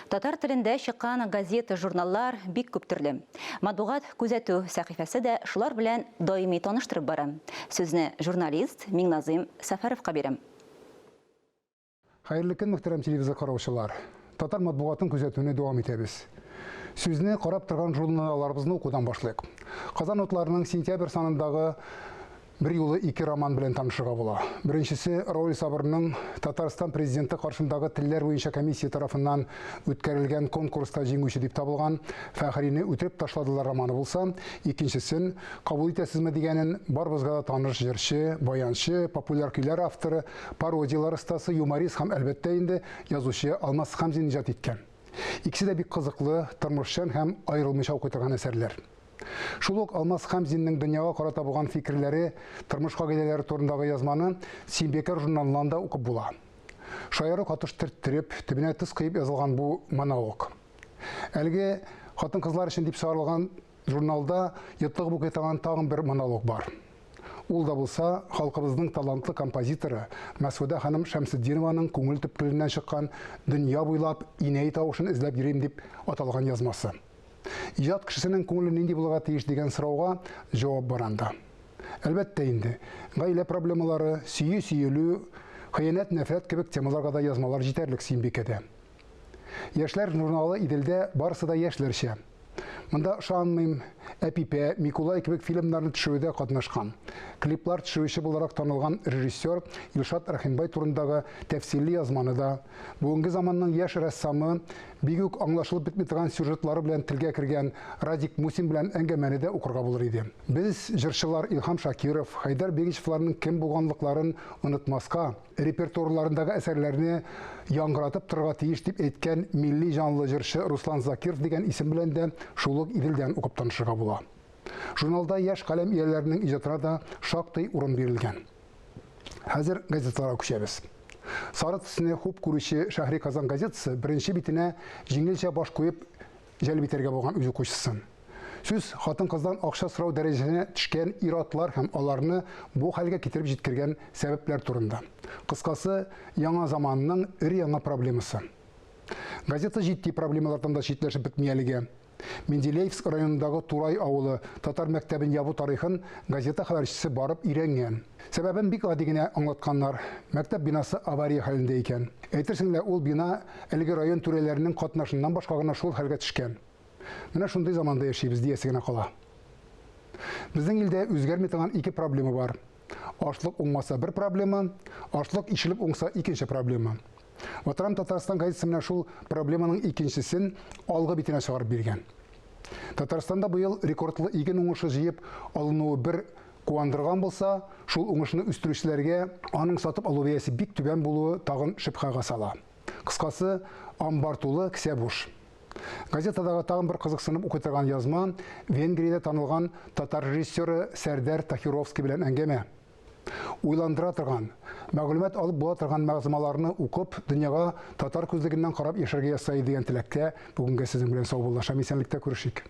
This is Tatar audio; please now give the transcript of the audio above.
Татар телендә чыккан газета, журналлар бик күп төрле. Матбугат күзәтү сәхифәсе дә шулар белән даими таныштырып бара. Сүзне журналист Миңназыйм Сәфәровка бирәм. Хәерле көн, мөхтәрәм телевизор караучылар. Татар матбугатын күзәтүне дәвам итәбез. Сүзне карап торган журналларыбызны укудан башлыйк. Казан утларының сентябрь санындагы бер юлы ике роман белән танышырга була. Беренчесе Рауль Сабырның Татарстан президенты каршындагы телләр буенча комиссия тарафыннан үткәрелгән конкурста җиңүче дип табылган Фәхрине үтереп ташладылар романы булса, икенчесен кабул итәсезме дигәнен барыбызга да таныш җырчы, баянчы, популяр көйләр авторы, пародияләр остасы, юморист һәм әлбәттә инде язучы Алмаз Хәмзин иҗат иткән. Икесе дә бик кызыклы, тормышчан һәм аерылмыйча укый торган әсәрләр. Шул ук Алмаз Хәмзиннең дөньяга карата булган фикерләре, тормыш кагыйдәләре турындагы язманы Сөембикә журналыннан да укып була. Шаяру катыш төрттереп, төбенә тоз коеп язылган бу монолог. Әлеге хатын-кызлар өчен дип чыгарылган журналда йотлыгып укый торган тагын бер монолог бар. Ул да булса, халкыбызның талантлы композиторы Мәсгудә ханым Шәмсетдинованың күңел төпкеленнән чыккан Дөнья буйлап инәй тавышын эзләп йөрим дип аталган язмасы. Иҗат кешесенең күңеле нинди булырга тиеш дигән сорауга җавап бар анда. Әлбәттә инде, гаилә проблемалары, сөю-сөелү, хыянәт-нәфрәт кебек темаларга да язмалар җитәрлек Сөембикәдә. Яшьләр журналы Иделдә барысы да яшьләрчә. Монда Ышанмыйм, Әпипә, Микулай кебек фильмнарны төшерүдә катнашкан, клиплар төшерүче буларак танылган режиссер Илшат Рәхимбай турындагы тәфсилле язманы да, бүгенге заманның яшь рәссамы, бик үк аңлашылып бетми торган сюжетлары белән телгә кергән Радик Мусин белән әңгәмәне дә укырга булыр иде. Без, җырчылар Илһам Шакиров, Хәйдәр Бигичевларның кем булганлыкларын онытмаска, репертуарларындагы әсәрләрне яңгыратып торырга тиеш дип әйткән милли җанлы җырчы Руслан Закиров дигән исем белән дә шул ук Иделдән укып танышырга була. Журналда яшь каләм ияләренең иҗатына да шактый урын бирелгән. Хәзер газеталарга күчәбез. Сары төсне хуп күрүче Шәһри Казан газетасы беренче битенә җиңелчә баш куеп җәлеп итәргә булган үз укучысын. Сүз хатын-кыздан акча сорау дәрәҗәсенә төшкән ир-атлар һәм аларны бу хәлгә китереп җиткергән сәбәпләр турында. Кыскасы, яңа заманның өр-яңа проблемасы. Газета җитди проблемалардан да читләшеп бетми әлегә. Менделеевск районындагы Турай авылы татар мәктәбен ябу тарихын газета хәбәрчесе барып өйрәнгән. Сәбәбен бик гади генә аңлатканнар, мәктәп бинасы авария хәлендә икән. Әйтерсең лә, ул бина әлеге район түрәләренең катнашыннан башка гына шул хәлгә төшкән. Менә шундый заманда яшибез, диясе генә кала. Безнең илдә үзгәрми торган ике проблема бар. Ашлык уңмаса бер проблема, ашлык ишелеп уңса икенче проблема. Ватаным Татарстан газетасы менә шул проблеманың икенчесен алгы битенә чыгарып биргән. Татарстанда быел рекордлы иген уңышы җыеп алынуы бер куандырган булса, шул уңышны үстерүчеләргә аның сатып алу бәясе бик түбән булуы тагын шөбһәгә сала. Кыскасы, амбар тулы, кесә буш. Газетадагы тагын бер кызыксынып укый торган язма Венгриядә танылган татар режиссеры Сәрдәр Тахировский белән әңгәмә. Уйландыра торган, мәгълүмат алып була торган мәгъзумаларны укып, дөньяга татар күзлегеннән карап яшәргә язса иде дигән теләктә бүгенгә сезнең белән саубуллашам. Исәнлектә күрешик.